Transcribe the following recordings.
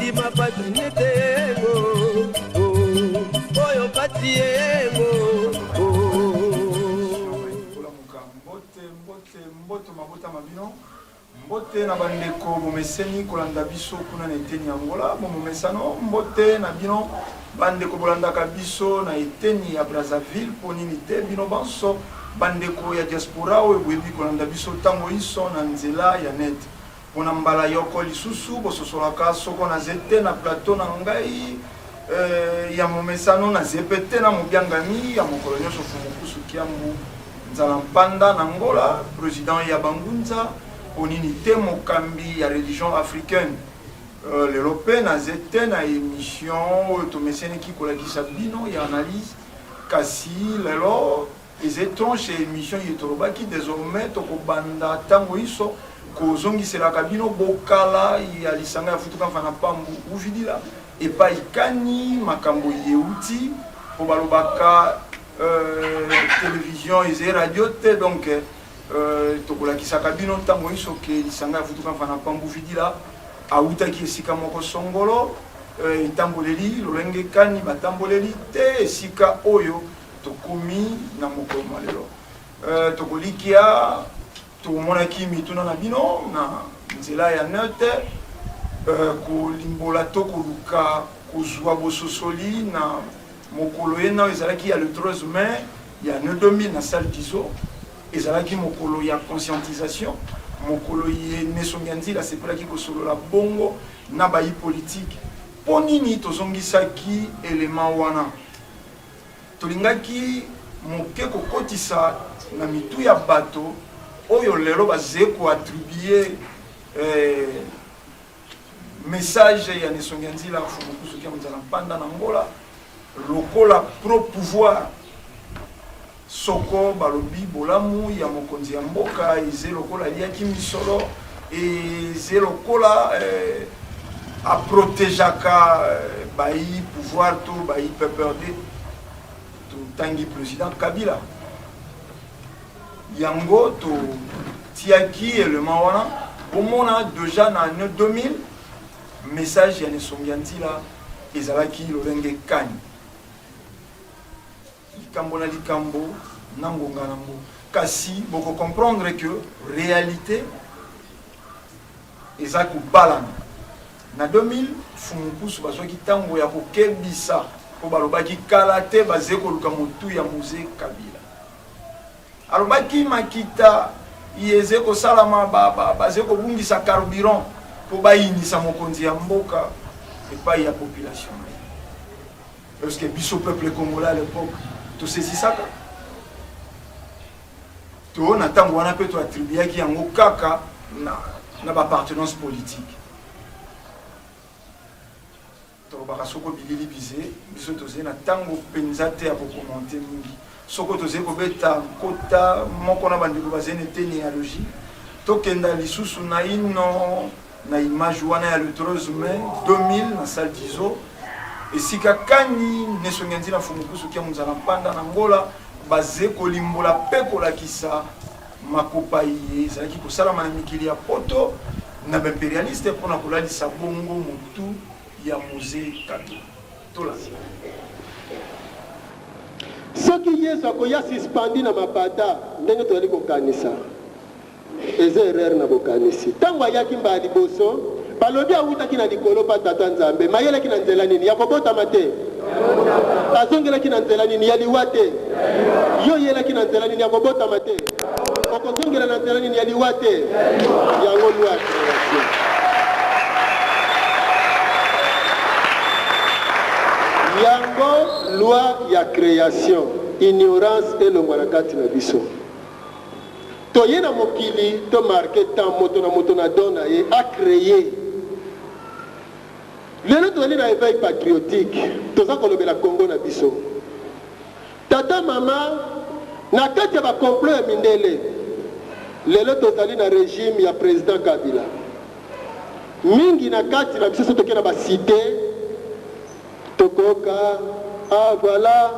Kondima pasi nete yengo oh, oyo pasi yengo oh. Bolamuka, mbote mbote mboto mabota ma bino, mbote na bandeko bomeseni kolanda biso kuna na eteni ya Angola, bomomesano, mbote na bino bandeko bolandaka biso na eteni ya Brazzaville, mpo nini te bino banso bandeko ya diaspora oyo boyebi kolanda biso ntango inso na nzela ya net. Pona mbala yoko lisusu bososolaka soko naze te na plateau na ngai eh, ya momesano, naze pe te na mobiangami ya mokolo nionso Mfumu Kusu Kiambu Nzala Mpanda na Angola, president ya Bangunza, po nini te mokambi ya religion africaine. Euh, lelo pe naze te na emission oyo tomeseneki kolakisa bino ya analyse, kasi lelo Eza tranche ya emission ye tolobaki desormais tokobanda tango inso kozongiselaka bino bokala ya lisanga ya Futuka Mfana Pambu Uvidila epai kani makambo yeuti po balobaka euh, television eza radio te donc euh, tokolakisaka bino ntango inso ke lisanga ya Futuka Mfana Pambu Uvidila awutaki esika moko songolo euh, etamboleli lolenge kani batamboleli te esika oyo Tokomi na mokolo mwa lelo. Euh, tokolikia tomonaki mituna na bino na nzela ya note euh, kolimbola to koluka kozwa bososoli na mokolo ye nao ezalaki ya le 13 mai ya 2000 na salle dizo ezalaki mokolo ya conscientisation mokolo ye Nesongi ya Nzila asepelaki kosolola bongo na bayi politike. Mpo nini tozongisaki element wana? Tolingaki moke kokotisa na mitu ya bato oyo lelo baze ko attribuer eh, message ya Nesongi ya Nzila Mfumu Kusu Kiamu Nzala Mpanda na Angola lokola pro pouvoir. Soko balobi bolamu ya mokonzi ya mboka eze lokola aliaki misolo, eze lokola eh, aprotegeaka eh, bayi pouvoir to bayi PPRD. Totangi president Kabila, yango totiaki element wana. Bomona deja na annee 2000 message ya Nesongi ya Nzila ezalaki lolenge kani? Likambo na likambo na ngonga na ngo. Kasi boko comprendre que realite eza kobalana. Na 2000 Mfumu Nkusu bazwaki tango ya kokebisa po balobaki kala te baze koluka motu ya Muze Kabila. Alobaki makita eze kosalama baze kobungisa carburant po bayinisa mokonzi ya mboka epai ya population na ye. Est-ce que biso peuple congolais à l'époque tosezisaka to na ntango wana mpe toatribuaki yango kaka na, na bapartenance politique? Tolobaka soko bilili bize biso tozali na ntango mpenza te ya kokomante mingi. Soko tozali kobeta nkota moko na bandeko bazali na eteni ya logi, tokenda lisusu naino na image wana ya le 13 mai 2000 na salle d'Izo, esika kani Nesongi ya Nzila Mfumu Kusu Kiamu Nzala Mpanda na Angola baze kolimbola pe kolakisa makopa iye ezalaki kosalama na mikili ya poto na ba imperialiste pona kolalisa bongo motu ya Muze Kabila. Tolanda. Soki Yesu akoya suspendu na mapata ndenge tozali kokanisa, eza erreur na bokanisi. Tango ayaki mbala liboso, balobi awutaki na likolo pa Tata Nzambe. Mais ayelaki na nzela nini? Ya kobotama te? Azongelaki na nzela nini? Ya liwa te? Yo oyelaki na nzela nini? Ya kobotama te? Okozongela na nzela nini? Ya liwa te? Yango loi ya creation. Yango loi ya creation. Ignorance elongwa na kati na biso. Toye na mokili to marquer temps moto na moto na don na ye a creer. Lelo tozali na eveil patriotique, toza kolobela Congo na biso. Tata mama na kati ya ba complot ya mindele, lelo tozali na regime ya president Kabila. Mingi na kati na biso soki toke na ba cite tokoka ah voilà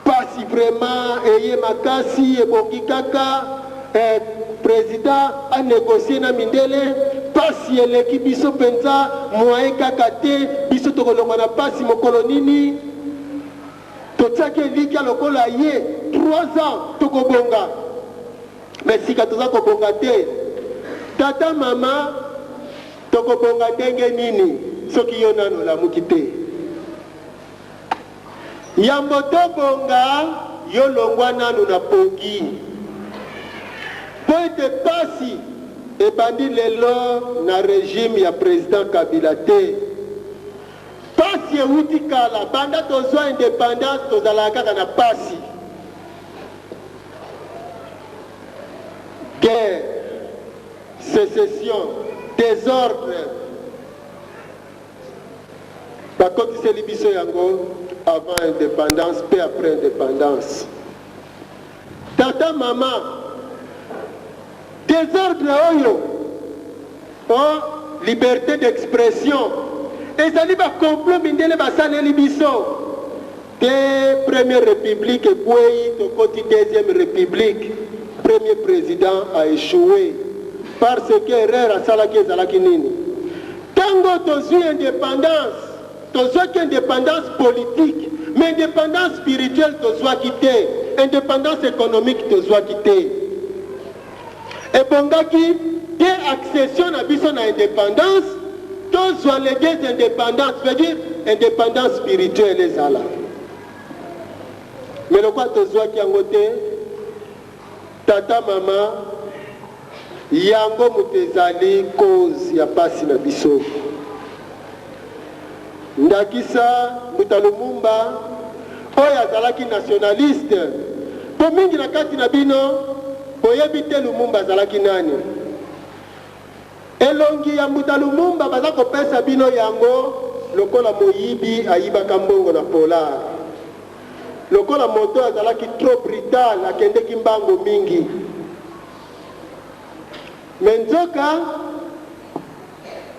Pasi vraiment eye makasi ebongi kaka eh, president a negocier na mindele Pasi eleki biso penza, moyen kaka te, biso tokolongwa na pasi mokolo nini? Totiaki elikya lokola ye, 3 ans tokobonga, mais sika toza kobonga te. Tata mama, tokobonga ndenge nini soki yo nanu olamuki te? Yambo tobonga, yo longwa nanu na pongi. Mpo ete pasi ebandi lelo na regime ya president Kabila te. Pasi ewuti kala, banda tozwa independance tozalaka kaka na pasi. Guerre, secession, desordre. Bakotiseli biso yango avant independance pe après independance. Tata mama, desordre oyo oh liberte d'expression ezali ba complot mindele basaleli biso te. Première republique ekweyi, tokoti deuxième republique, premier president a echoue parce que erreur asalaki ezalaki nini? Tango tozui independance, tozuaki independance politique, mais independance spirituelle tozuaki te, independance economique tozuaki te. Ebongaki dès accession na biso na independance, tozua les deux independances, veut dire independance spirituelle ezala. Mais lokola tozuaki yango te, Tata mama yango moto ezali cause ya pasi na biso. Ndakisa Mbuta Lumumba oyo azalaki nationaliste po mingi na kati na bino boyebi te Lumumba azalaki nani. Elongi ya Mbuta Lumumba baza kopesa bino yango lokola moyibi ayibaka mbongo na polar. Lokola moto oyo azalaki trop brutal akendeki mbango mingi. Mais nzoka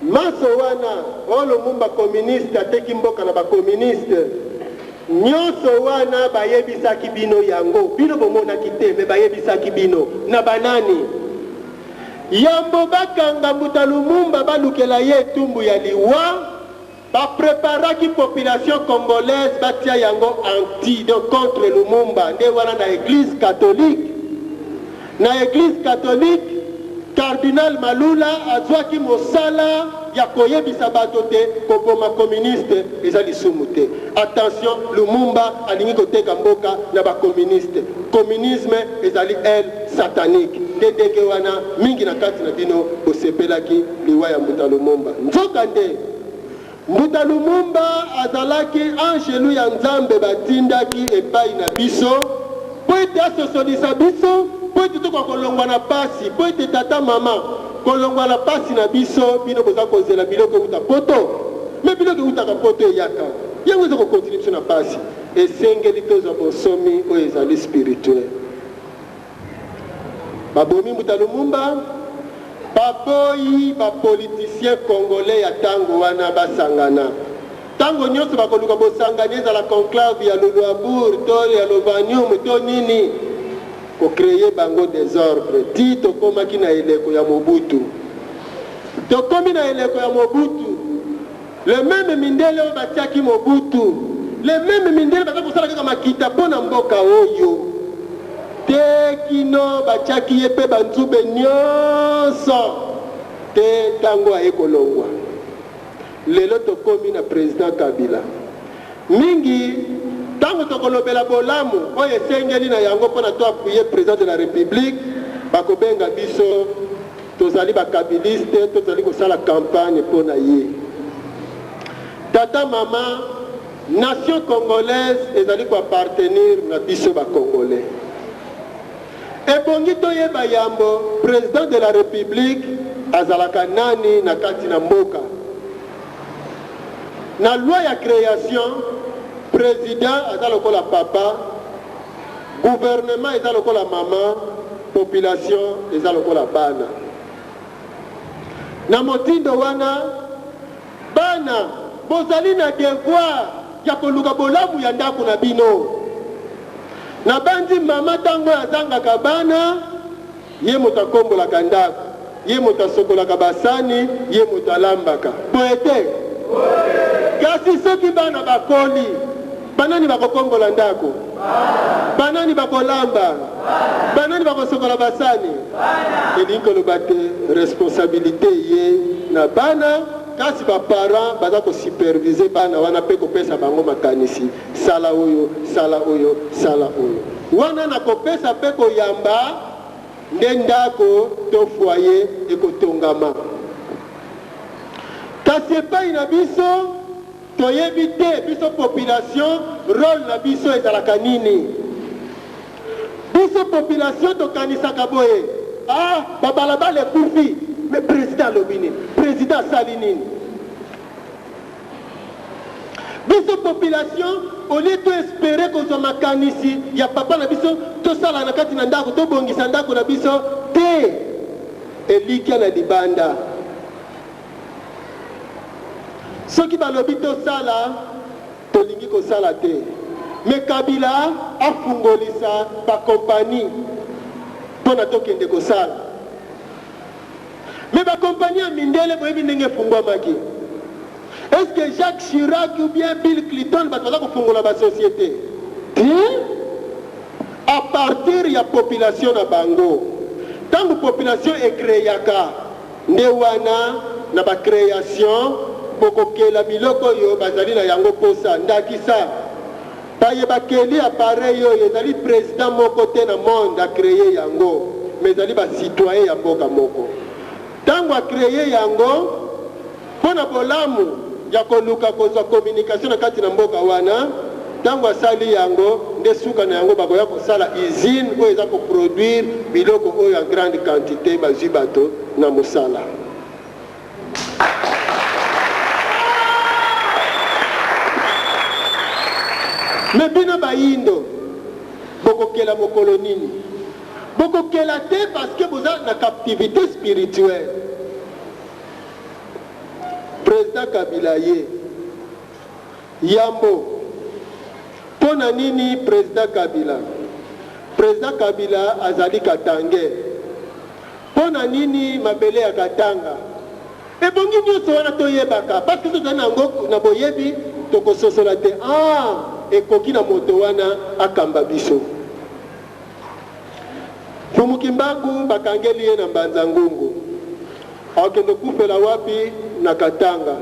manso wana oh Lumumba communiste ateki mboka na ba communiste. Nionso wana bayebisaki bino yango bino bomonaki te mais bayebisaki bino na ba nani? Yambo bakanga Mbuta Lumumba balukela ye etumbu ya liwa. Ba preparaki population congolaise batia yango anti donc contre Lumumba nde wana na eglise catholique na eglise catholique cardinal Malula azuaki mosala ya koyebisa bato te koboma communiste eza lisumu te attention Lumumba alingi koteka mboka na ba communiste communisme ezali aile satanique nde ndenge wana mingi na kati na bino bosepelaki liwa ya Mbuta Lumumba. Nzoka nde, Mbuta Lumumba azalaki anjelu ya Nzambe batindaki epai na biso mpo ete asosolisa biso mpo ete tokoka kolongwa na pasi, mpo ete tata, mama, kolongwa na pasi na biso, bino boza kozela biloko ewuta poto, mais biloko ewutaka poto eyaka, yango eza ko continuer biso na pasi. Esengeli tozwa bonsomi oyo ezali spirituel. Babomi Mbuta Lumumba, baboyi ba politiciens congolais ya tango wana basangana. Tango nionso bakoluka bosangani ezala conclave ya Luluabourg to ya Lovanium to nini, ko creer bango desordre tii tokomaki na eleko ya Mobutu. Tokomi na eleko ya Mobutu, le meme mindele oyo batiaki Mobutu, le meme mindele baza kosala kaka makita mpo na mboka oyo te kino batiaki ye mpe ba nzube nionso te tango aye kolongwa. Lelo tokomi na president Kabila. Mingi tango tokolobela bolamu oyo esengeli na yango mpo na to appuyer president de la Republique, bakobenga biso Tozali ba kabiliste to tozali kosala campagne mpo na ye. Tata mama, nation congolaise ezali ko appartenir na biso ba congolais. Ebongi toyeba yambo president de la republique azalaka nani na kati na mboka. Na loi ya creation, president aza lokola papa, Gouvernement eza lokola maman, population eza lokola bana. Na motindo wana, bana bozali na devoir ya koluka bolamu ya ndako na bino. Nabanzi mama tango oyo azangaka bana, ye moto akombolaka ndako. Ye moto asokolaka basani, ye moto alambaka. Boye te? Kasi soki bana bakoli, banani bakokombola ndako? Banani bakolamba? Banani bakosokola basani? Elingi koloba te responsabilite eye na bana, kasi ba parents baza ko superviser bana wana pe kopesa bango makanisi, sala oyo, sala oyo, sala oyo. Wana na kopesa pe koyamba nde ndako to foyer ekotongama. Kasi epai na biso, toyebi te biso population role na biso ezalaka nini. Biso population tokanisaka boye, ah ba balabala ekufi, mais president alobi nini? President asali nini? Biso population au lieu to esperer kozwa makanisi ya papa na biso tosala na kati na ndako, tobongisa ndako na biso te, elikya na libanda. Soki balobi tosala, tolingi kosala te. Mais Kabila afungolisa ba compagnie pona tokende kosala. Mais ba compagnie ya mindele boyebi ndenge efungwamaki? Est ce que Jacques Chirac ou bien Bill Clinton bato baza kofungola ba societe? Te! A partir ya population na bango. Tango population e creaka nde wana na ba creation bokokela biloko oyo bazali na yango posa. Ndakisa, baye bakeli appareil oyo ezali president moko te na monde a creer yango mais ezali ba citoyens ya mboka moko. Tango a creer yango, Mpo na bolamu ya koluka kozwa communication na kati na mboka wana, tango asali yango nde suka na yango bakoya kosala usine oyo eza ko produire biloko oyo en grande quantite, bazwi bato na mosala. Mais bino bayindo bokokela mokolo nini? Bokokela te parce que boza na captivite spirituelle. President Kabila aye yambo mpo na nini President Kabila? President Kabila azali Katangais mpo na nini mabele ya Katanga? Ebongi nionso wana toyebaka parce que soki tozali na yango na boyebi tokososola te ah ekoki na moto wana akamba biso. Mfumu Kimbangu bakangeli ye na Mbanza Ngungu. Akokende kufela wapi? Na Katanga.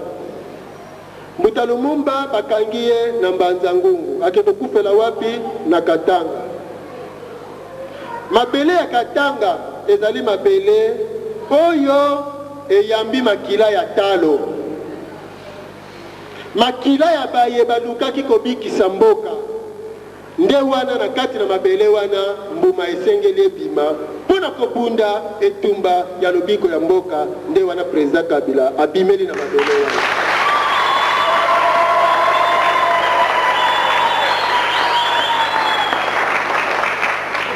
Mbuta Lumumba bakangi ye na Mbanza Ngungu. Akende kufela wapi? Na Katanga. Mabele ya Katanga ezali mabele oyo eyambi makila ya talo. Makila ya baye balukaki kobikisa mboka. Nde wana, na kati na mabele wana, mbuma esengeli ebima mpo na kobunda etumba ya lobiko ya mboka. Nde wana President Kabila abimeli na mabele wana.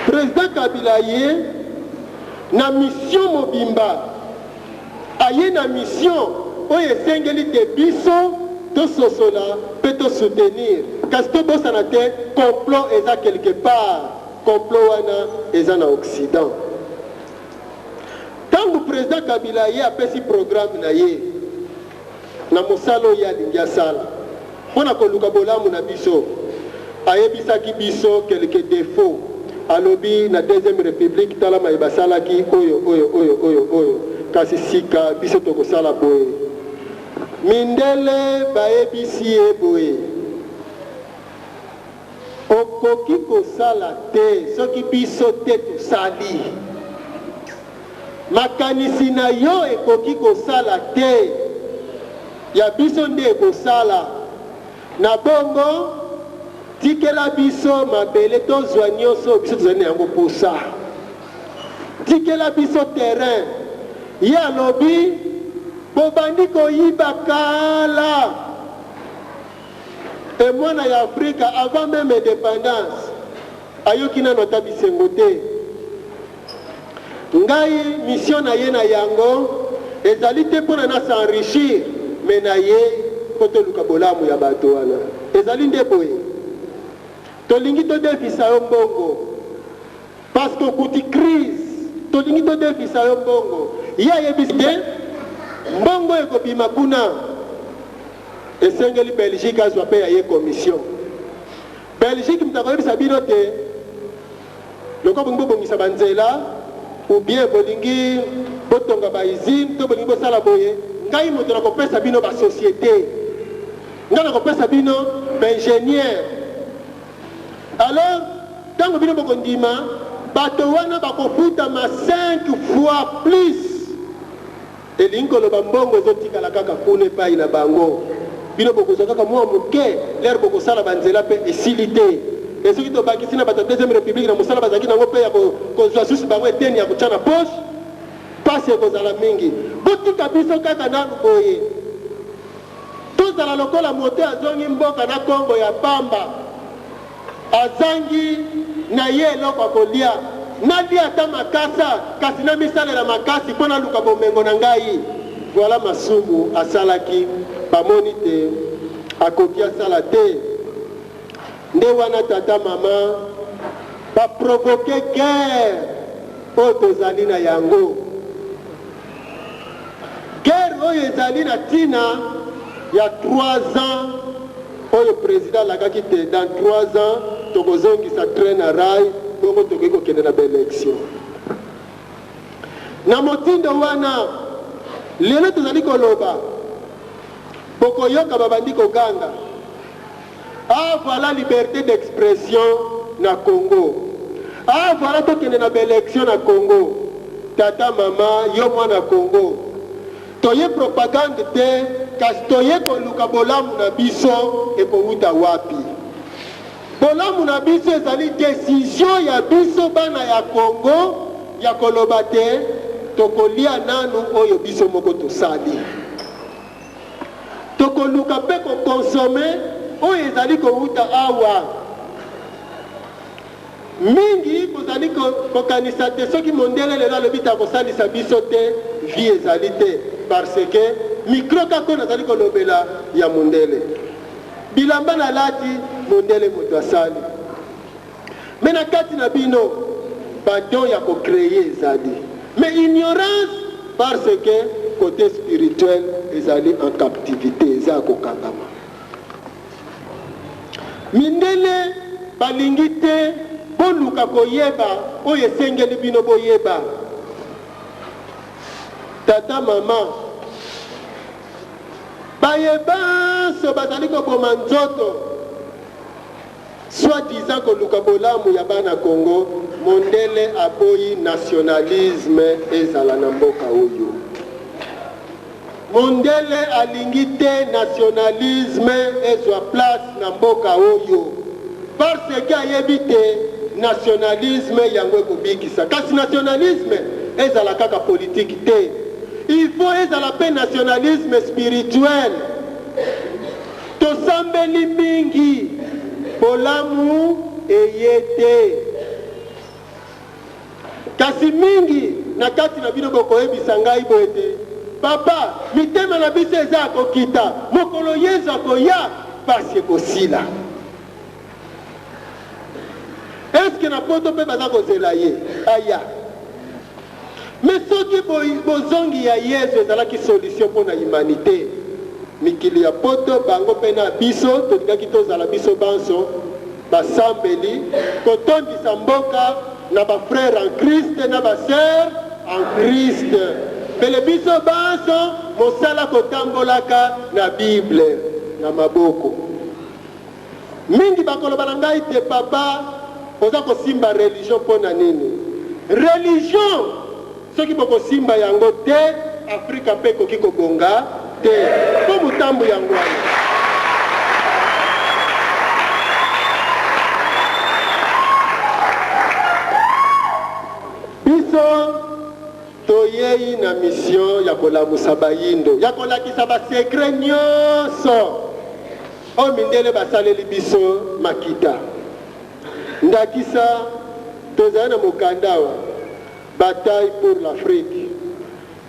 President Kabila aye na mission mobimba. Aye na mission oyo esengeli te biso tososola pe to soutenir. Kasi tobosana te complot eza quelque part, complot wana eza na occident. Tango President Kabila aye apesi programme na ye na mosala oyo ye alingi asala mpo na koluka bolamu na biso, ayebisaki biso quelques defauts. Alobi na deuxième republique tala maye basalaki oyo, oyo, oyo, oyo, oyo, kasi sika biso tokosala boye. Mindele bayebisi ye boye, Okoki kosala te soki biso te tosali. Makanisi na yo ekoki kosala te, ya biso nde ekosala. Na bongo, tikela biso mabele tozwa nyonso oyo biso tozali na yango mposa. Tikela biso terrain. Ye alobi, Bobandi koyiba kala. E mwana ya Afrika avant meme independance ayoki nanu ata bisengo te. Ngai mission na ye na yango ezali te pona na s'enrichir mais na ye po toluka bolamu ya bato wana. Ezali nde boye. Tolingi todefisa yo mbongo parce que okuti crise. Tolingi todefisa yo mbongo. Ye ayebisi te, mbongo ekobima kuna, esengeli Belgique azwa mpe ya ye commission. Belgique moto akoyebisa bino te, lokola bolingi bobongisa ba nzela ou bien bolingi botonga ba usine to bolingi bosala boye, ngai moto nakopesa bino ba societe, ngai nakopesa bino ba ingenieur. Alors tango bino bokondima, bato wana bakofutama 5 fois plus. Elingi koloba mbongo ezotikala kaka kuna epayi na bango, bino bokozwa kaka mua moke, l'heure bokosala ba nzela pe esili te. Et soki tobakisi na bato ya deuxième republique na mosala bazalaki na yango pe ya kozwa susu bango eteni ya kotia na poche, pasi ekozala mingi. Botika biso kaka nanu boye. Tozala lokola moto azongi mboka na kombo ya pamba, azangi na ye eloko ya kolia. Nalia ata makasa, kasi namisalela makasi mpo naluka bomengo na ngai. Voilà masumu asalaki, bamoni te akoki asala te. Nde wana tata mama ba provoquer guerre oyo tozali na yango. Guerre oyo ezali na tina ya 3 ans oyo president alakaki te dans 3 ans tokozongisa train na rail bongo tokoki kokende na ba election. Na motindo wana lelo tozali koloba bokoyoka babandi koganga ah voilà liberte d'expression na Congo ah voilà tokende na ba election na Congo tata mama yo mwana Congo toye propagande te kasi toye koluka bolamu na biso ekowuta wapi bolamu na biso ezali decision ya biso bana ya Congo ya koloba te tokolia nanu oyo biso moko tosali. Tokoluka mpe ko consommer oyo ezali kowuta awa. Mingi bozali kokanisa te soki mondele lelo alobi te akosalisa biso te, vie ezali te parce que micro kaka oyo nazali kolobela ya mondele. Bilamba nalati mondele moto asali. Mais na kati na bino ba don ya ko creer ezali mais ignorance parce que cote spirituel ezali en captivite eza ya kokangama. Mindele balingi te boluka koyeba oyo esengeli bino boyeba. Tata mama baye banso bazali koboma nzoto. Soit disant koluka bolamu ya bana Congo, mondele aboyi nationalisme ezala na mboka oyo. Mondele alingi te nationalisme ezwa place na mboka oyo parce que ayebi te nationalisme yango ekobikisa. Kasi nationalisme ezala kaka politique te, il faut ezala pe nationalisme spirituel. Tosambeli mingi, bolamu eye te. Kasi mingi na kati na bino bokoyebisa ngai boye ete, Papa, mitema na biso eza ya kokita, mokolo Yezu akoya, pasi ekosila. Est-ce que na poto pe baza kozela ye aya? Mais soki bozongi ya Yezu ezalaki solution mpo na humanite, mikili ya poto bango mpe na biso tolingaki tozala biso banso basambeli, kotondisa mboka na ba frères en Christ na ba sœurs en Christ. Mbele biso banso mosala kotambolaka na Bible na maboko. Mingi bakoloba na ngai te papa oza kosimba religion mpo na nini? Religion soki bokosimba yango te Afrika mpe ekoki kobonga te mpo motambo yango wana. Biso toyei na mission ya kolamusa bayindo, ya kolakisa ba secret nionso Oyo mindele basaleli biso makita. Ndakisa, tozali na mokanda awa, Bataille pour l'Afrique,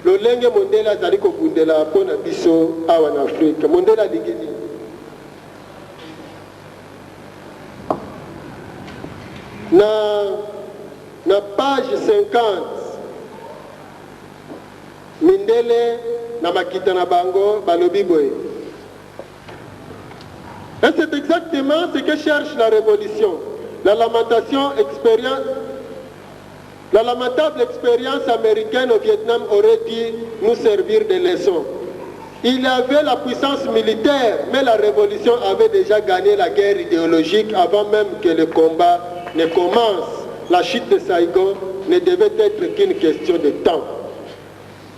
lolenge mondele azali kobundela mpo na biso awa na Afrique. Mondele alingi nini? Na, na page 50. Mindele na makita na bango balobi boye, Et c'est exactement ce que cherche la révolution, la lamentation expérience La lamentable expérience américaine au Vietnam aurait dû nous servir de leçon. Il avait la puissance militaire, mais la révolution avait déjà gagné la guerre idéologique avant même que le combat ne commence. La chute de Saigon ne devait être qu'une question de temps.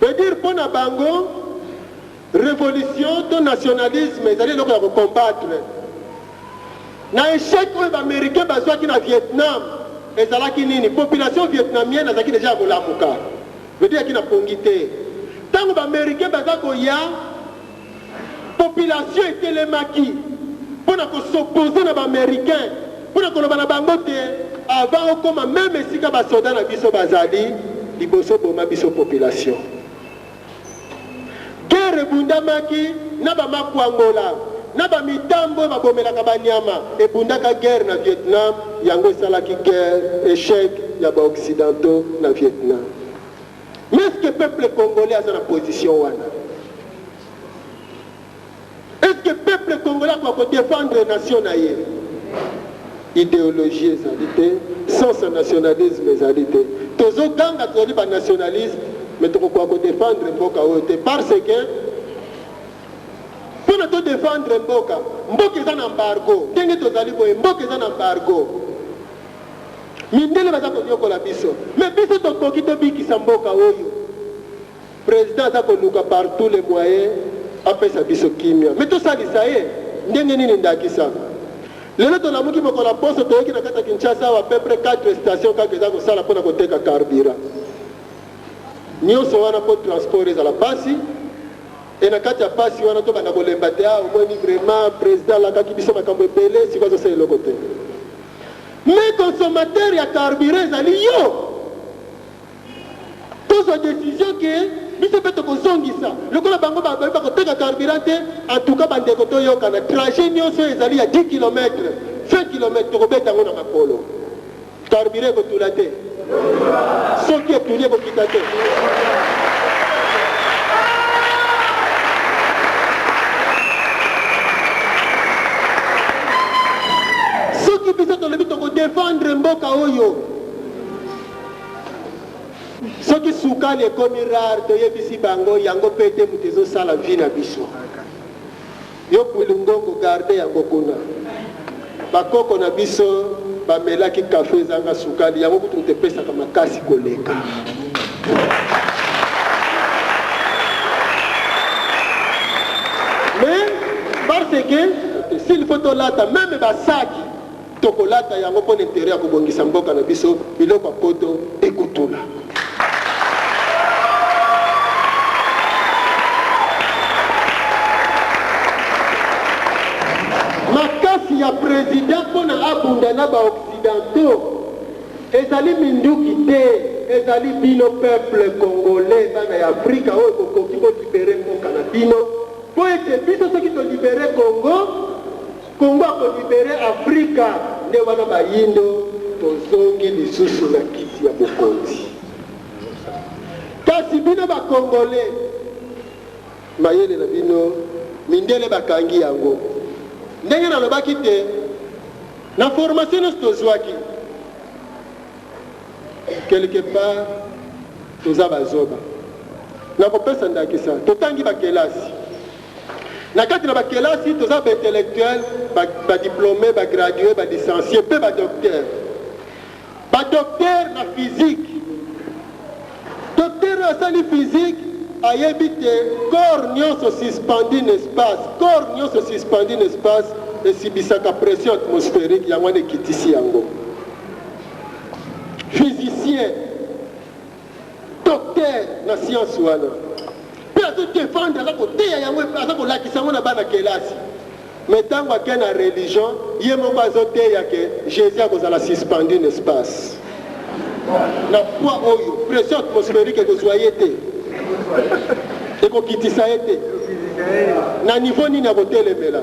Veut dire mpo na bango revolution to nationalisme ezali eloko ya ko combattre. Na echec oyo ba americains bazwaki na Vietnam ezalaki nini? Population vietnamienne azalaki dejà ya kolamuka. Veut dire ayaki na pongi te. Tango ba americains baza koya, population etelemaki mpo na ko s'opposer na ba americains, mpo na koloba na bango te avant okoma meme esika ba soda na biso bazali, liboso boma biso population. Guerre ebundamaki na ba makwangola na ba mitambo oyo babomelaka ba nyama ebundaka guerre na Vietnam yango esalaki guerre echec ya ba occidentaux na Vietnam. Mais est ce que peuple congolais aza na position wana? Est ce que peuple congolais akoka ko defendre nation na ye? Ideologie ezali te, sens ya nationalisme ezali te. Tozo ganga tozali ba nationalistes mais tokokoka ko defendre mboka oyo te parce que pona to defendre mboka, mboka eza na embargo. Ndenge tozali boye mboka eza na embargo. Mindele baza konyokola biso mais biso tokoki tobikisa mboka oyo. President aza koluka par tout les moyens apesa biso kimia mais tosalisa ye ndenge nini? Ndakisa lelo tolamuki mokolo ya poso toyoki na kati ya Kinshasa awa peu près 4 stations kaka eza kosala pona koteka carburant nionso wana po transport ezala pasi et na kati ya pasi wana tobanda kolemba te ah omoni vraiment president alakaki biso makambo ebele sikoyo azosala eloko te mais consommateur ya carburant ezali yo. Tozwa decision que biso pe tokozongisa lokola bango balobi bakoteka carburant te, en tout cas ba ndeko toyokana trajet nionso oyo ezali ya 10 kilomètres, 20 kilomètres tokobeta yango na makolo. Carburant ekotula te? Soki etuli ekokita te? Soki biso tolobi toko defendre mboka oyo. Soki sukali ekomi rare toyebisi bango yango pe te mutu ezo sala vie na biso. Yo Pulungongo garde yango kuna. Ba koko na biso ba melaki cafe ezanga sukali yango kutu mutu epesaka makasi koleka. Mais parce que s'il faut tolata meme ba saki Tokolata yango mpo na interet ya kobongisa mboka na biso, biloko ya poto ekotula. Makasi ya president mpo na abunda na ba occidentaux ezali minduki te, ezali bino peuple congolais bana ya Afrika oyo bokoki bo liberer mboka na bino mpo ete biso soki to liberer Congo, Congo ako libere Africa nde wana bayindo tozongi lisusu na kiti ya bokonzi. Kasi bino ba congolais mayele na bino mindele bakangi yango. Ndenge nalobaki te na formation nionso tozwaki quelque part toza bazoba. Nakopesa ndakisa totangi ba kelasi. Na kati na ba kelasi, toza ba intellectuels, ba, ba diplomes, ba gradues, ba licencies mpe ba docteurs. Ba docteurs na physique. Docteur oyo asali physique ayebi te corps nionso suspendu na espace, corps nionso suspendu na espace esibisaka pression atmospherique, yango wana ekitisi yango. Physicien. Docteur na science wana pe azo defendre aza koteya yango aza kolakisa yango na bana kelasi mais tango ake na religion ye moko azo teya ke Jesus akozala suspendu na espace na poids oyo pression atmospherique ekozwa ye te ekokitisa ye te na niveau nini akotelemela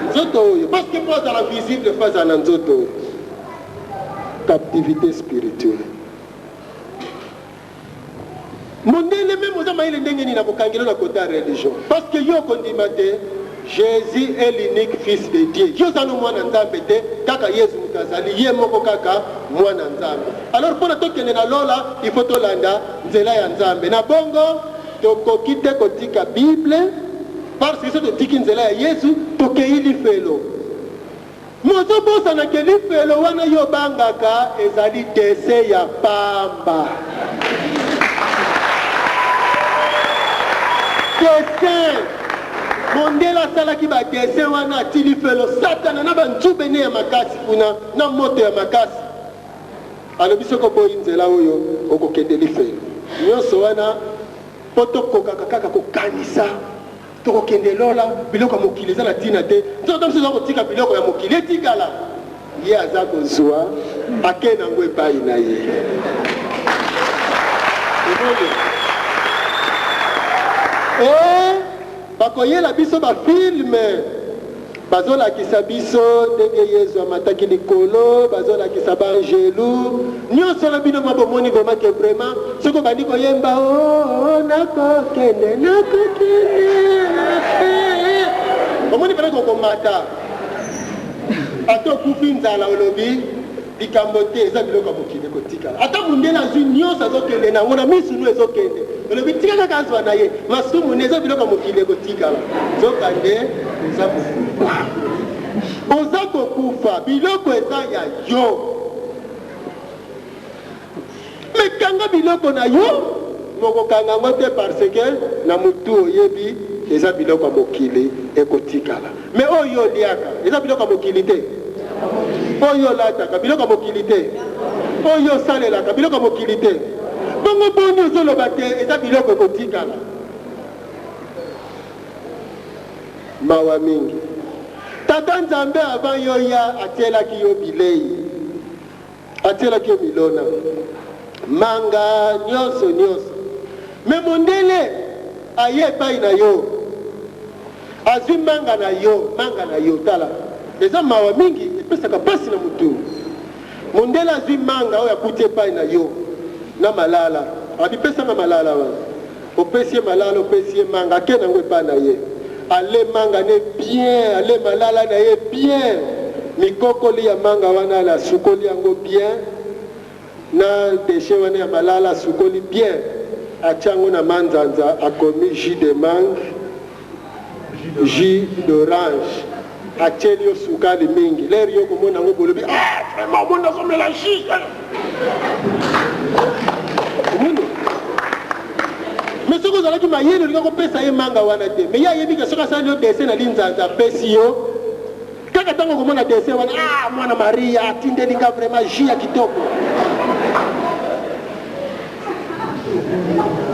nzoto oyo parce que po azala visible faut azala na nzoto oyo captivite spirituelle. Mondele meme oza mayele ndenge nini akokangela na kota ya religion parce que yo okondima te Jesus est l'unique fils de Dieu. Yo oza no mwana Nzambe te, kaka Yezu moto azali ye moko kaka mwana Nzambe. Alors pona tokende na lola il faut tolanda nzela ya Nzambe. Na bongo tokoki te kotika Bible parce que soki totiki nzela ya Yezu tokeyi lifelo. Mais ozo bosana ke lifelo wana yo obangaka ezali dessin ya pamba. Dessin! Mondele asalaki ba dessin wana ati lifelo satana na ba nzube ne ya makasi kuna na moto ya makasi. Alobi soki oboyi nzela oyo okokende lifelo. Nionso wana po tokokaka kaka kokanisa. Tokokende lola, biloko ya mokili eza na tina te, nzoto biso eza kotika biloko ya mokili etikala, ye aza kozua ake nango epayi na ye. Omoni? Eh, bakoyela biso ba film Bazolakisa biso ndenge Yezu amataki likolo, bazolakisa ba angelu, nionso wana bino mwa bomoni vraiment que vraiment soki obandi koyemba oh, oh nakokende nakokende eh, eh. Omoni pena kokomata ata okufi nzala olobi likambo te, eza biloko ya mokili ekotikala. Ata mundele azwi nionso azokende na yango na misu no ezokende, olobi tika kaka azwa na ye masumu ne, eza biloko ya mokili ekotikala. Nzoka nde oza kokufa, oza kokufa, biloko eza ya yo. Mais kanga biloko na yo, mokokanga yango te parce que na mutu oyebi eza biloko ya mokili ekotikala. Mais oyo yo oliaka eza biloko ya mokili te? Oyo yo olataka biloko ya mokili te? Oyo yo osalelaka biloko ya mokili te? Bongo boni ozoloba te eza biloko ekotikala? Mawa mingi. Tata Nzambe avant yo ya atielaki yo bileyi. Atielaki yo milona, manga, nionso nionso. Mais mondele aye epai na yo, azui manga na yo, manga na yo, tala eza mawa mingi, epesaka pasi na mutu. Mondele azui manga oyo akuti epai na yo na malala, abi pesa nga malala wana. Opesi ye malala, opesi ye manga, ake nango epai na ye. Ale manga ne bien, ale malala na ye bien. Mikokoli ya manga wana ale asukoli yango bien na dechet wana ya malala asukoli bien, atie yango na manzanza, akomi jus de mangue, jus d'orange, atieli yo sukali mingi. L'heure yo okomona yango bolobi ah vraiment omoni nazomela jus. Omoni? Mais soki ozalaki mayele olinga kopesa ye manga wana te. Mais ye ayebi ke soki asali yo dessin na linzanza apesi yo kaka ntango okomona dessin wana ah mwana Maria atindeli nga vraiment jus ya kitoko.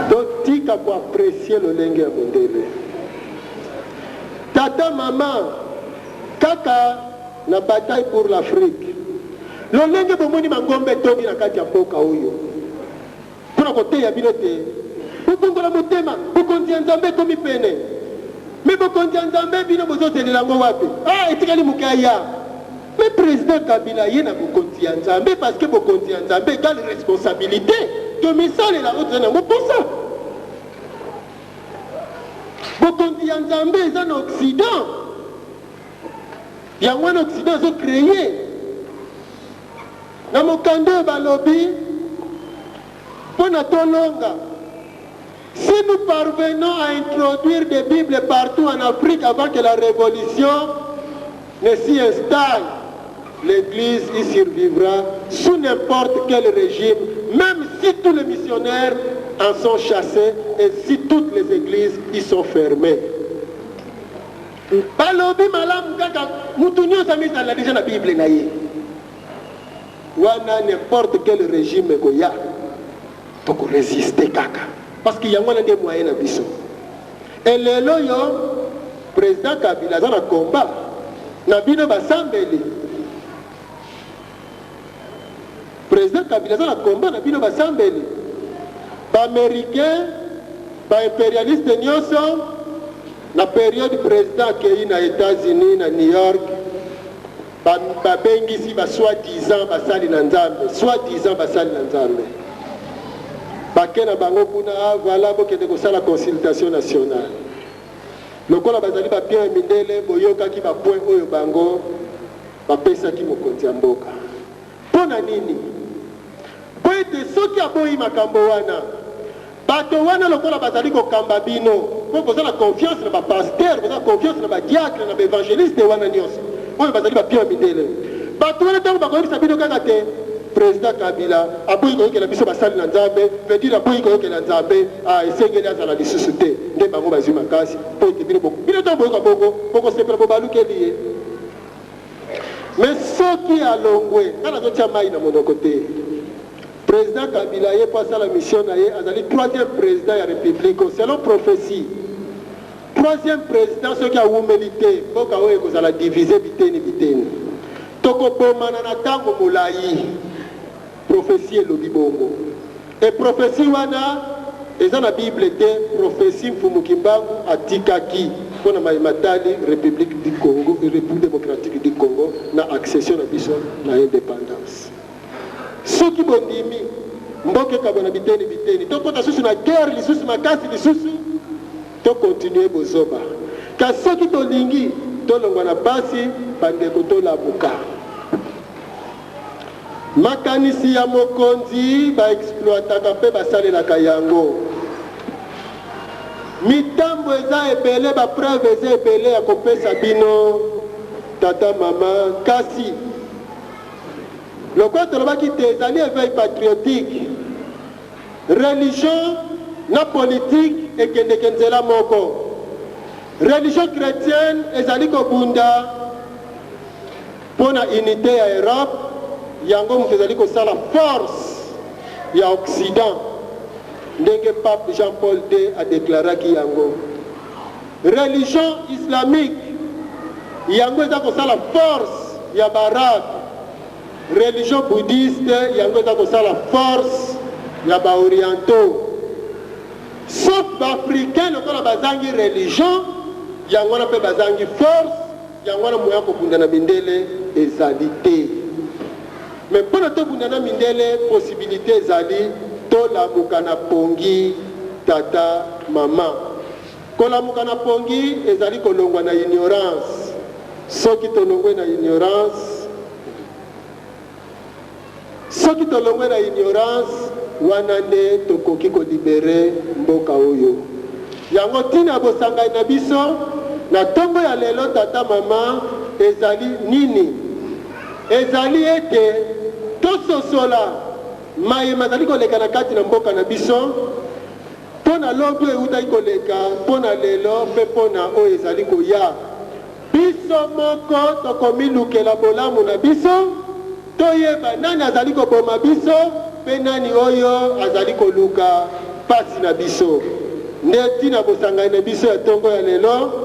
Totika ko apprecier lolenge ya mondele. Tata mama kaka na bataille pour l'Afrique. Lolenge bomoni mangomba etondi na kati ya mboka oyo mpo na koteya bino ete bobongola motema, bokonzi ya Nzambe ekomi pene. Mais bokonzi ya Nzambe bino bozozelela yango wapi? Ah, etikali moke aya. Mais president Kabila aye na bokonzi ya Nzambe parce que bokonzi ya Nzambe egale responsabilite. Tomisalela oyo toza na yango mposa. Bokonzi ya Nzambe eza na Occident. Yango wana Occident azo creer. Na mokanda oyo balobi, Mpo na tolonga, si nous parvenons à introduire des bibles partout en Afrique avant que la revolution ne s'y installe, l'Eglise y survivra sous n'importe quel régime, même si tous les missionnaires en sont chassés et si toutes les églises y sont fermées. Balobi malamu kaka mutu nionso amizalela dejà na bible na ye wana n'importe quel regime ekoya toko resister kaka parce que yango wana nde moyen na biso et lelo oyo president Kabila aza na combat na bino basambeli President Kabila aza na combat na bino basambeli. Ba americains, ba imperialistes nionso na periode president akeyi na Etats Unis na New York ba babengisi ba soit disant basali na Nzambe, soit disant basali na Nzambe. Bake na bango kuna, ah voilà, bokende kosala consultation nationale. Lokola bazali ba pions ya mindele, boyokaki ba points oyo bango bapesaki mokonzi ya mboka. Mpo na nini? Mpo ete soki aboyi makambo wana, bato wana lokola bazali kokamba bino, mpo boza na confiance na ba pasteurs, boza na confiance na ba diacres, na ba evangelistes wana nionso oyo bazali ba pions ya mindele, bato wana tango bakoyebisa bino kaka te President Kabila aboyi koyokela biso basali na Nzambe, veut dire aboyi koyokela Nzambe, ah esengeli azala lisusu te, nde bango bazwi makasi mpo ete bino, bino tango boyoka bongo bokosepela bobalukeli ye. Mais soki alongwe, nga nazo tia mayi na monoko te. President Kabila aye po asala mission na ye, azali troisième president ya republique selon prophetie. Troisième president soki awumeli te, mboka oyo ekozala divise biteni biteni. Tokobomana na tango molayi. Prophetie elobi bongo. Et prophetie wana eza na bible te, prophetie Mfumu Kimbangu atikaki pona maye matali Republique du Congo, Republique democratique du Congo na accession na biso na independance. Soki bondimi mboka ekabwana biteni biteni, tokota susu na guerre lisusu makasi lisusu, to continuer bozoba. Kasi soki tolingi tolongwa na pasi, bandeko tolamuka. Makanisi ya mokonzi ba exploitaka mpe basalelaka yango. Mitambo eza ebele, ba preuves eza ebele ya kopesa bino tata mama, kasi lokola tolobaki te ezali eveil patriotique, religion na politique ekendeke nzela moko. Religion chretienne ezali kobunda Mpo na unite ya Europe, yango moto ezali kosala force ya Occident, ndenge Pape Jean Paul ii a declaraki yango. Religion islamique, yango eza kosala force ya ba Arabes. Religion bouddhiste, yango eza kosala force ya ba Orientaux. Sauf ba Africains lokola bazangi religion, yango wana mpe bazangi force. Yango wana moyen ya kobunda na mindele ezali te. Mais pona tobunda na mindele possibilite ezali tolamuka na pongi tata maman. Kolamuka na pongi ezali kolongwa na ignorance. Soki tolongwe na ignorance, Soki tolongwe na ignorance, wana nde tokoki ko liberer mboka oyo. Yango tina ya bosangani na biso na tongo ya lelo tata mama ezali nini? Ezali ete tososola maye mazali koleka na kati na mboka na biso mpo na lobi oyo ewutaki koleka, mpo na lelo mpe mpo na oyo ezali koya. Biso moko tokomilukela bolamu na biso, toyeba nani azali koboma biso mpe nani oyo azali koluka mpasi na biso. Nde ntina bosangani na biso ya ntongo ya lelo.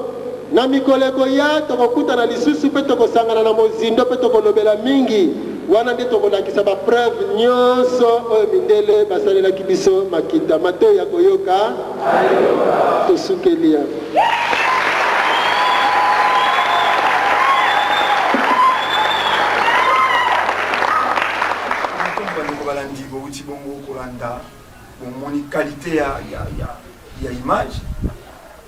Na mikolo ekoya, tokokutana lisusu mpe tokosangana na mozindo mpe tokolobela mingi. Wana nde tokolakisa ba preuves nyonso oyo mindele basalelaki biso makita. Matoyi ya koyoka, tosukeli ya. Matondo bandeko balandi bowuti bongo kolanda bomoni qualité ya, ya, ya, ya image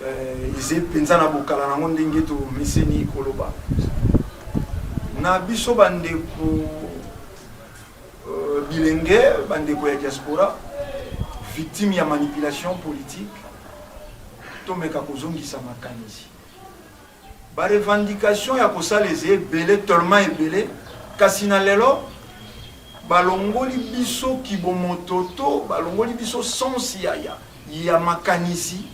euh, eze mpenza na bokala nango ndenge tomeseni koloba na biso bandeko euh, bilenge bandeko ya diaspora victime ya manipulation politique Tomeka kozongisa makanisi. Ba revendications ya kosala eza ebele, tellement ebele, kasi na lelo balongoli biso kibomoto to balongoli biso sens ya, ya, ya makanisi,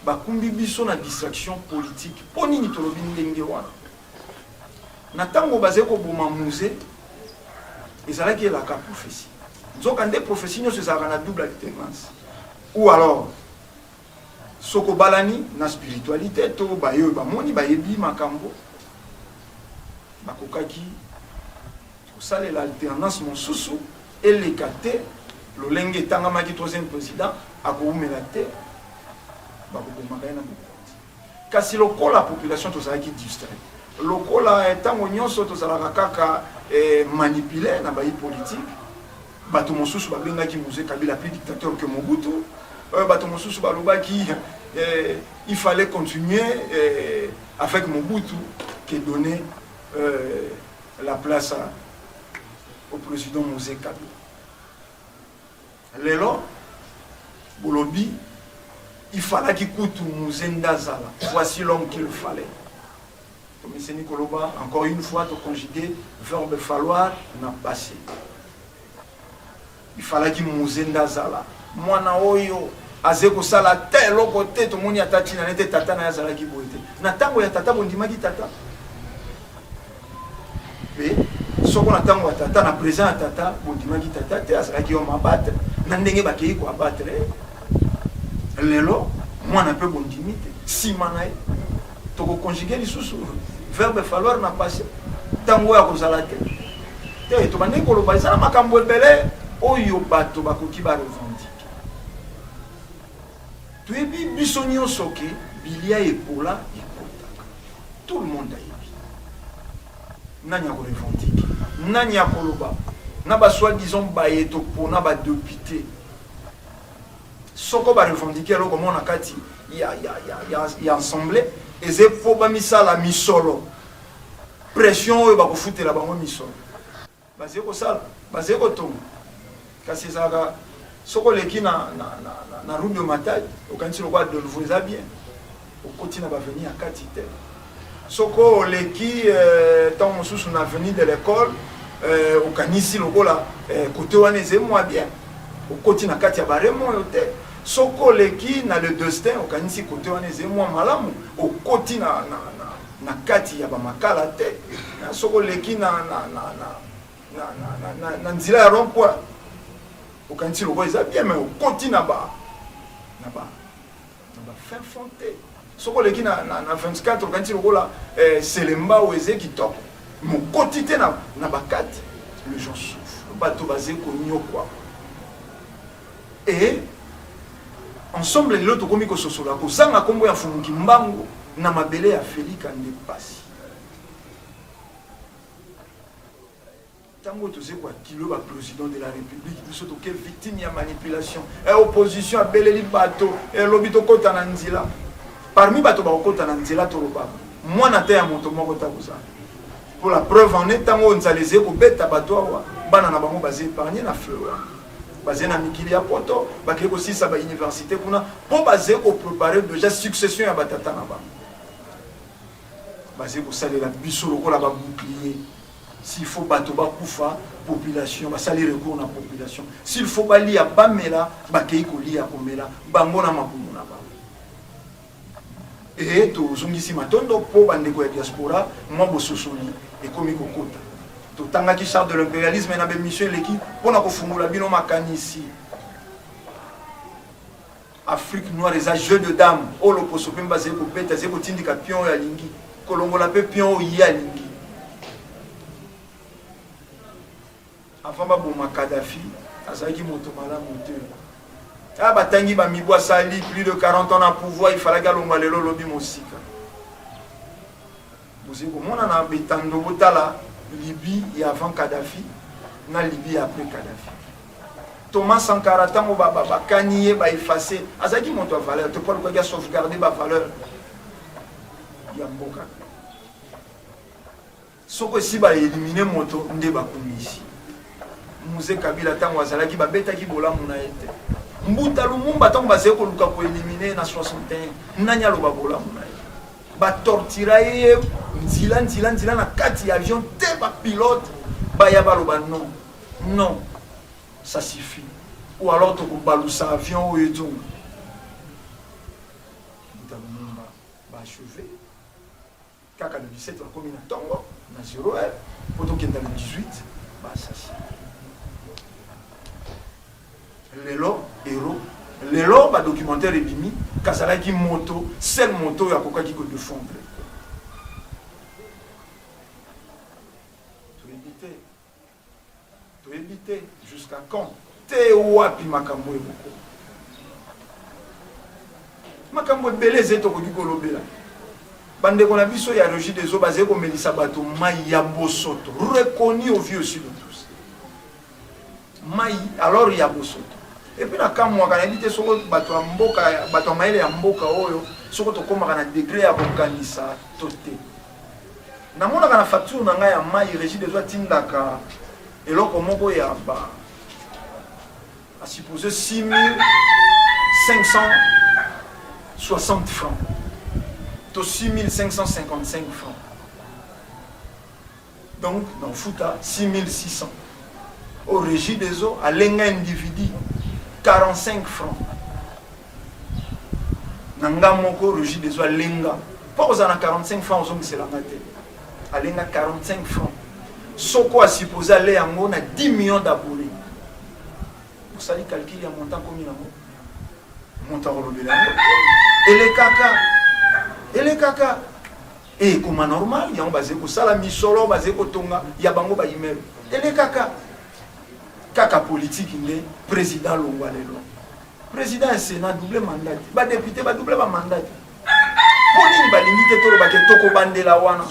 bakumbi biso na distraction politique. Mpo nini tolobi ndenge wana? Na ntango bazali koboma Muze, ezalaki elaka prophetie. Nzoka nde prophetie nyonso ezalaka na double alternance. Ou alors Soki obalani na spiritualite to baye oyo bamoni bayebi makambo, bakokaki kosalela alternance mosusu eleka te lolenge etangamaki troisième president akowumela te bakobomaka ye na bokonzi. Kasi lokola population tozalaki distrait, lokola ntango nyonso tozalaka kaka eh, manipule na bayi politique. Bato mosusu babengaki Mzee Kabila plus dictateur que Mobutu. Bato mosusu balobaki il fallait continuer avec Mobutu que donner la place au président Mzee Kabila. Lelo bolobi il fallaki kutu Mzee nde azala, voici l'homme qu'il fallait. Tomeseni koloba encore une fois to conjuguer verbe falloir na passé. Il fallaki Mzee nde azala mwana oyo aze kosala te eloko te, tomoni ata ntina nete tata na ye azalaki boye te. Na ntango ya tata bondimaki tata mpe soko na ntango ya tata na présent ya tata bondimaki tata te, azalaki homme abattre na ndenge bakei koabattre lelo mwana mpe bondimi te nsima na ye. Tokoconjugue lisusu verbe falloir na passé ntango oyo akozala te te. Tobandaki koloba eza na makambo ebele oyo bato bakoki barevendique. Toyebi biso nyonso ke bilia epola ekotaka, tout le monde ayebi. Nani akorevendique? Nani akoloba na ba soi-disant baye topona ba député? Soko barevendique eloko moko na kati ya assemblée, eza po bamisala misolo, pression oyo bakofutela bango misolo bazali kosala, bazali kotonga. Kasi ezalaka soko oleki na route de Matadi, okanisi lokola Delvaux eza bien, okoti na baavenue ya kati te. Soko oleki ntango mosusu na avenue de l'école, okanisi lokola kote wana ezali mwa bien, okoti na kati ya baremo oyo te. Soko oleki na le destin, okanisi kote wana ezali mwa malamu, okoti na kati ya bamakala te. Soko oleki na nzela ya rond point, okanisi lokola eza bien, mais okoti na ba fin fond te. Soki oleki na 24, okanisi lokola Selembao eza kitoko, mokoti te na bakati. Les gens souffrent, bato baze konyokwa. Et ensemble lelo tokomi kososola kozanga nkombo ya Mfumu Kimbangu na mabele ya Felika nde pasi. Ntango toze koakilo ba président de la République, biso toke victime ya manipulation. Opposition abeleli bato, elobi tokɔta na nzela. Parmi bato bakokɔta na nzela, toloba mwana te ya moto moko ta kozala. Pour la preuve en est, ntango oyo nzala ezali kobeta bato awa, bana na bango baza épargne na feu wana, baza na mikili ya poto, bakei kosilisa bauniversité kuna mpo bazali koprépare déjà succession ya batata na bango. Bazali kosalela biso lokola babouclier. S'il faut bato bakufa, population basali recours na population. S'il faut balia bamela, bakei kolia komela bango na mabumu na bango. E tozongisi matondo mpo bandeko ya diaspora mwa bososoli ekomi kokota. Totangaki charte de l'impérialisme na bemission eleki mpona kofungola bino makanisi. Afrique noire eza jeu de dame oyo loposo mpe bazali kobeta, azali kotindika pion oyo alingi, kolongola mpe pion oyo ye alingi. Avant baboma Kadhafi, azalaki moto malamu te. Aya batangi bamibu, asali plus de 40 ans na pouvoir, ifalaki alongwa. Lelo olobi mosika, bozali komona na betando. Botala Libye ya avant Kadhafi na Libye ya après Kadhafi. Thomas Sankara, ntango bakani ye, baefface, azalaki moto ya valeur te mpo alukaki asauvegarde bavaleur ya mboka. Soko esi baélimine moto nde bakumisi. Mzee Kabila, ntango azalaki, babetaki bolamu na ye te. Mbuta Lumumba, ntango bazali koluka koélimine na 61, nani aloba bolamu na ye? Batortira ye nzila nzila nzila na kati ya avion te. Bapilote baya baloba: "Non, non, ça suffit, ou alors tokobalusa avion oyo ezonga." Mbuta Lumumba baachevé kaka le 17, bakomi na ntongo na 0 heure mpo tokenda le 18, baassassine. Lelo héros, lelo badocumentaire ebimi, kazalaki moto seul, moto oyo akokaki kodefendre. Toyebi te, toyebi te jusqu'à quand te wapi makambo eboko. Makambo ebele ezali tokoki kolobela. Bandeko na biso ya Régie des eaux bazali komelisa bato mai ya bosoto, reconnu au vu aussi de tous. Mai alors ya bosoto. Et puis nakamwaka, nayebi te soko bato ya mboka, bato ya mayele ya mboka oyo, soko tokomaka na degre ya kokanisa to te. Namonaka na facture na ngai ya mai, Regideso atindaka eloko moko ya ba a suppose 6560 francs to 6555 francs. Donc nakofuta 6600. Oyo Regie des eaux alenga individu 45 francs. Na nga moko Regie des eaux alenga. Po kozala na 45 francs ozongisela nga te. Alenga 45 francs. Soko a supposer ale yango na 10 millions d'abonnés. Osali calcul ya montant komi nango? Moto akolobela yango te. Elekaka. Elekaka. Et ekoma normal, yango bazali kosala misolo, bazali kotonga ya bango ba immeuble. Elekaka. Kaka politique nde president longwa lelo. President ya Senat double mandat, ba député ba double ba mandat. Mpo nini balingi te toloba ke tokobandela wana?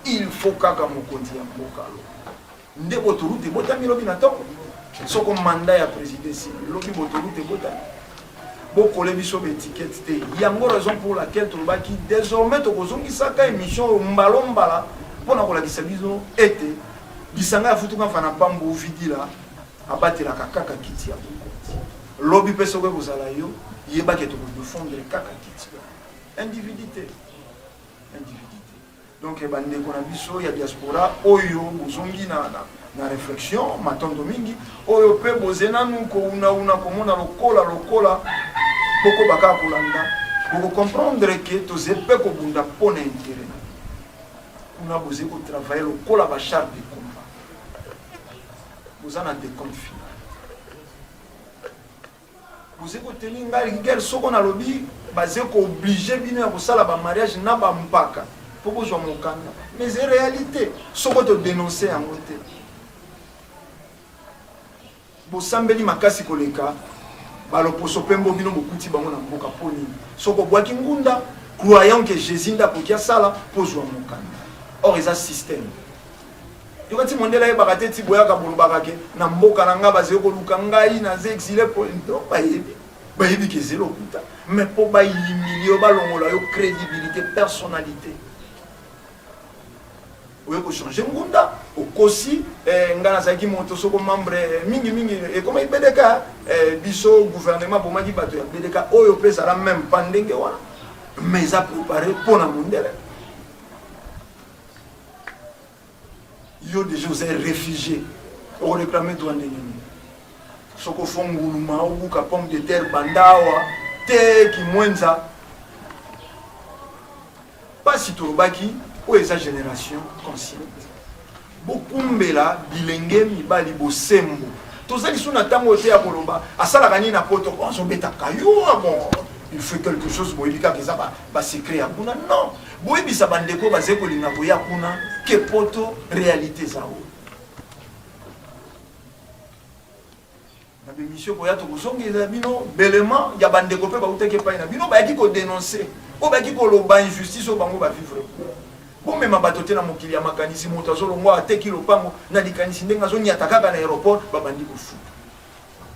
Il faut kaka mokonzi ya mboka aloba. Nde autoroute ebotami lobi na ntongo. Soko mandat ya president esili lobi autoroute ebotami. Bokole biso ba etiquette te. Yango raison pour laquelle tolobaki désormais tokozongisaka émission oyo mbalo mbala mpo na kolakisa biso ete lisanga ya Futuka Mfana Pambu Vidila abatelaka kaka kiti ya bokonzi. Lobi mpe soki ekozala yo, yeba ke tokodefendre kaka kiti wana. Individu te. Individu te. Donc ba ndeko na biso ya diaspora oyo bozongi na, na, na reflexion, matondo mingi. Oyo pe boze nanu kouna-una komona lokola lokola bokoba kaka kolanda, boko comprendre que toze pe kobunda po na interet na bino. Kuna boze ko travailler lokola ba chars de combat. Boza na decompte final. Boze ko tenir ngai rigueur soko nalobi baze ko obliger bino ya kosala ba mariage na ba mpaka po bozwa mokanda mais eze realite soko to denoncer yango te bosambeli makasi koleka baloposo pembo bino bokuti bango na mboka po nini soko obwaki ngunda croyant que Jesus nde akoki asala po ozwa mokanda or eza système Yoka ti mondele ayebaka te ti boyaka bolobaka ke na mboka na nga bazali koluka ngai naza exile po donc bayebi bayebi ke ezali lokuta mais po ba humilie yo balongola yo credibilité personnalité oye kochange ngunda okosi eh, nga nazalaki moto soko membre eh, mingi mingi ekomaki bdk eh, biso gouvernement abomaki bato ya bdk oyo mpe ezala meme pa ndenge wana mais eza prépare mpo na mondele Yo dejà oza refugie oko reclamer droit ndenge nini? Soki ofo nguluma obuka pomme de terre banda awa te kimwenza pasi tolobaki oyo eza generation consciente bokumbela bilenge mibali bosembo toza lisusu na ntango te ya koloba asalaka nini na poto azobeta kayo ah bon il fait quelque chose boyebi kaka eza basecret ya kuna non Boyebisa ba ndeko bazali kolinga koya kuna ke poto realite eza oyo. Na bemission koya tokozongela bino belema ya bandeko mpe bautaki epai na bino bayaki kodenonse oyo bayaki koloba injustice oyo bango bavivre kuna. Bomema bato te na mokili ya makanisi, moto azolongwa ateki lopango na likanisi ndenge azonyata kaka na aeroport babandi kofuta.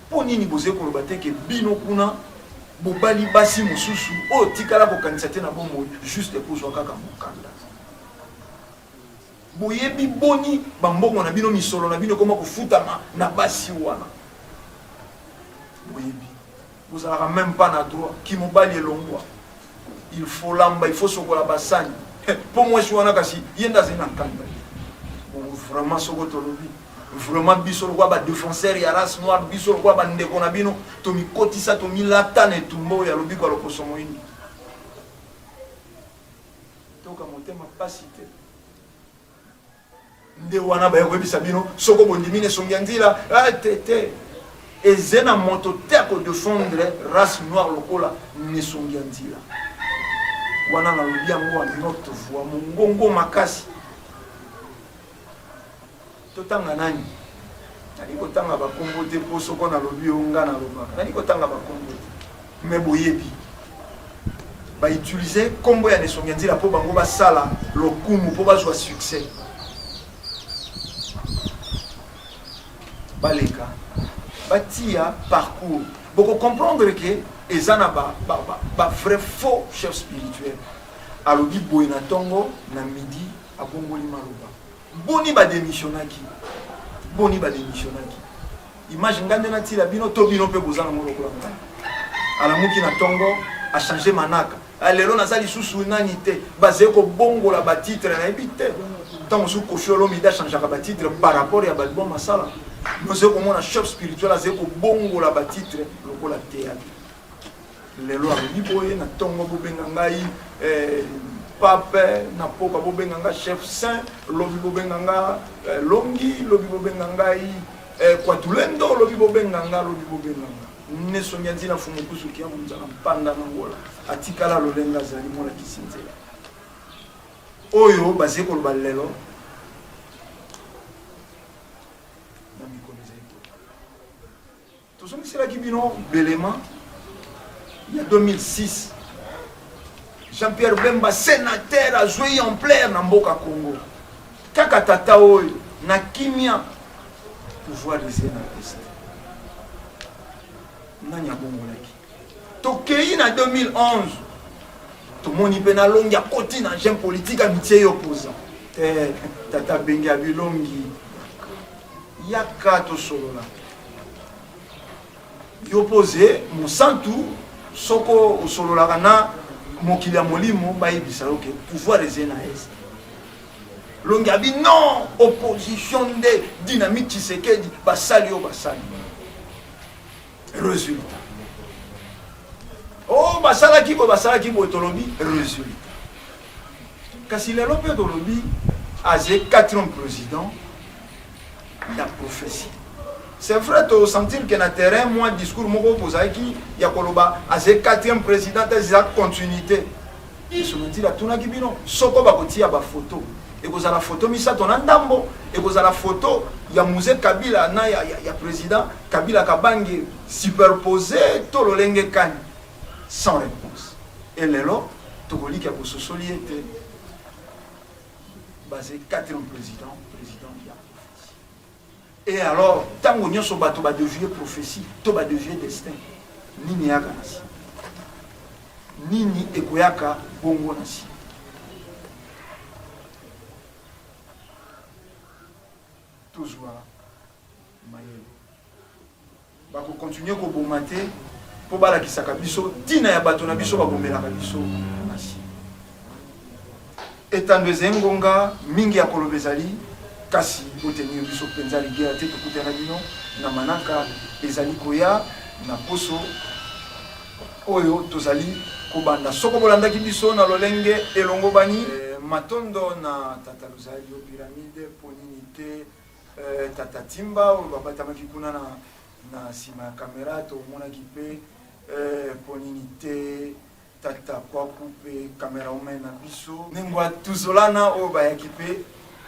Mpo nini bozali koloba te ke bino kuna bobali basi mosusu oyo otikala kokanisa te na bomoi juste mpo ozwa kaka mokanda? Boyebi boni bambongo na bino, misolo na bino ekoma kofutama na basi wana? Boyebi bozalaka meme pas na droit kimobali elongwa il faut lamba il faut sokola basani mpo mwasi wana kasi ye nde azali na nkanda bon vraiment soko tolobi vraiment biso lokola ba défenseur ya race noire biso lokola bandeko na bino tomikotisa tomilata na etumba oyo ya lobiko ya loposo moyindo toka motema mpasi te Nde wana baye koyebisa bino soko bondimi na esongi ya nzila ah, te te eze na moto te akodefendre race noire lokola nesongi ya nzila wana nalobi yango en haute voix mongongo makasi totanga nani nali kotanga bakombo te mpo soko nalobi yo nga nalobaka nali kotanga bakombo te me boyebi ba utiliser kombo ya Nesongia Nzila po bango basala lokumu po bazwa succès. Baleka. Batiya parcours. Boko comprendre que eza na ba, ba, ba, ba vrai faux chef spirituel. Alobi boye na tongo, na midi abongoli maloba. Boni ba demissionnaki? Boni ba demissionnaki? Image nga nde natila bino to bino mpe boza nango lokola ngai. Alamuki na tongo, a changer manaka. Ah, lelo naza lisusu nani te. Bazali kobongola ba titre nayebi te. Ntango mosusu Koffi Olomide achangeaka ba titre par rapport ya ba album asala. Nozali komona chef spirituel azali kobongola ba titre lokola théâtre. Lelo alobi boye na tongo bobenga ngai eh, pape, na poka bobenga nga chef saint, lobi bobenga nga eh, longi, lobi bobenga ngai eh, kwatulendo, lobi bobenga nga, lobi bobenga nga nesongi ya nzila mfumu kusu kia munzala mpanda na ngola atikala lolenga azali molakisi nzela oyo bazali koloba lelo na mikolo ezali koya. Tozongiselaki bino belema ya 2006. Jean-Pierre Bemba sénateur azwei ampleur na mboka Congo. Kaka tata oyo na kimia pouvoir ezali na est. Nani abongolaki? Tokei na 2011 tomoni mpe na longi akoti na jeune politique amitie ye opposant. Te tata bengi abilongi Yaka tosolola. Yo pose mosantu soko osololaka na mokili ya molimo bayebisa yo ke pouvoir eze na est. Longi abi non opposition nde dynamique Tshisekedi basali yo basali. Résultat. Oh basalaki boye basalaki boye tolobi résultat. Kasi lelo mpe tolobi aze quatrième président ya prophétie. C'est vrai to sentir que na terrain moi discours moko bozalaki ya koloba aze quatrième président te eza continuité. Yesu Nzila atunaki bino soko bakotia ba photo ekozala photo misato na ndambo ekozala photo ya Mzee Kabila na ya, ya, ya président Kabila Kabange superposé to lolenge kani sans réponse. Et lelo tokoliki ya kososoli ete baze quatrième président président ya prophétie. Et alors ntango nyonso bato badevie prophétie to badevie destin, nini eyaka na nsima? Nini ekoyaka bongo na nsima? Tozwa mayele. Bako continuer koboma te mpo balakisaka biso ntina ya bato na biso babomelaka biso na nsima. Etando ezali ngonga mingi ya koloba ezali, kasi botenir biso mpenza rigueur te. Tokutana na bino na manaka ezali koya na poso oyo tozali kobanda. Soko bolandaki biso na lolenge elongobani, matondo na Tata Luzalio Pyramide, mpo nini te Tata Timba oyo babatamaki kuna na na sima ya camera, tomonaki mpe mpo nini te Tata Kwaku mpe camerawoman na biso Nengwa Tuzolana oyo bayaki mpe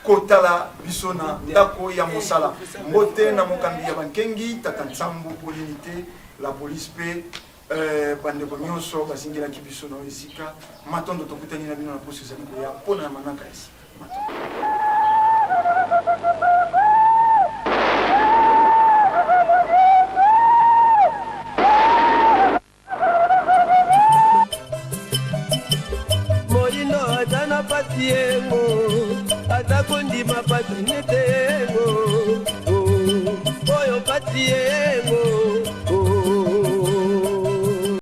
kotala biso na ndako ya mosala. Mbote na mokambi ya bankengi Tata Nsambo, mpo nini te la police mpe bandeko nyonso bazingelaki biso na oyo esika. Matondo, tokutani na bino na poso ezali koya mpo na manaka ya sika. Moyindo aza na pasi yengo, aza kondima pasi nete yengo, oh, oyo pasi ye.